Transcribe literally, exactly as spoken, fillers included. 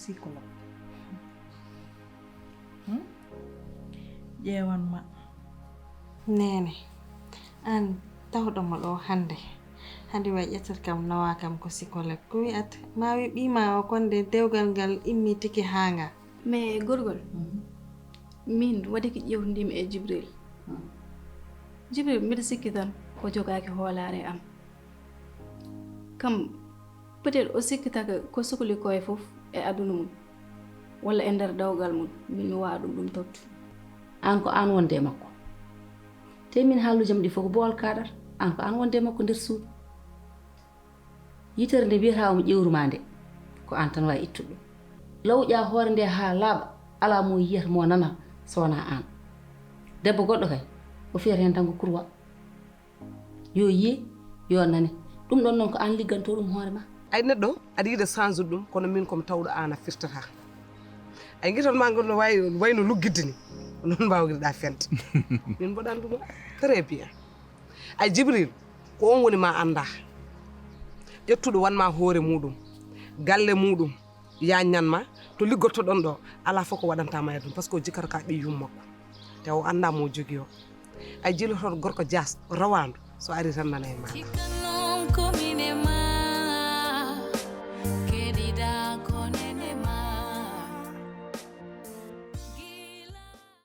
Psychologue. Hmm? Ƴeewan ma. Neene, aan tawɗo mo ɗo hannde, hannde wa ƴettat kam nawa kam ko psychologue. Ko wi'at ma wi ɓii ma o konde dewgal ngal immi tigi haa nga. Mais gorgol, min waɗi ko ƴewndimi e Jibril. Jibril, mbiɗa sikki tan o jogaaki hoolaare am. Kam peut-être o sikkitaka ko sukli ko e fof e aduna mum walla e nder dewgal mum, min mi wawa ɗum ɗum tottu. Aan ko aan wonde e makko. Te min haalluujam ɗi fof ko boowal kaaɗata. Aan ko aan wonde e makko nder suudu. Yitere nde mbiyata omo ƴewru ma nde, ko aan tan waawi ittude ɗum. Lawƴa hoore nde haa laaɓa, alaa mo yiyata mo nana so wonaa aan. Debbo goɗɗo kay, o fiyata heen tan ko kurwa. Yo yiye, yo nane. Ɗum ɗon noon ko aan ligganto ɗum hoore ma. Ay neɗɗo aɗa yiɗa change ɗum, kono min komi tawɗo aan a firtata. Ay gitan ma ngol no wayi wayno luggidde ni. Noon mbawirɗa fente. Min mboɗan ɗum. Très bien. Ay Jibril, ko on woni ma annda. Ƴettuɗo wanma hoore muɗum, galle muɗum, yaññan ma, to liggottoɗon ɗo, ala fof ko waɗanta ma e ɗum, parce que o jikkata ka ɓiy yummakko. Te o annda mo jogi o. Ay jilotoɗo gorko jaas, rawandu, so ari tan nana e ma.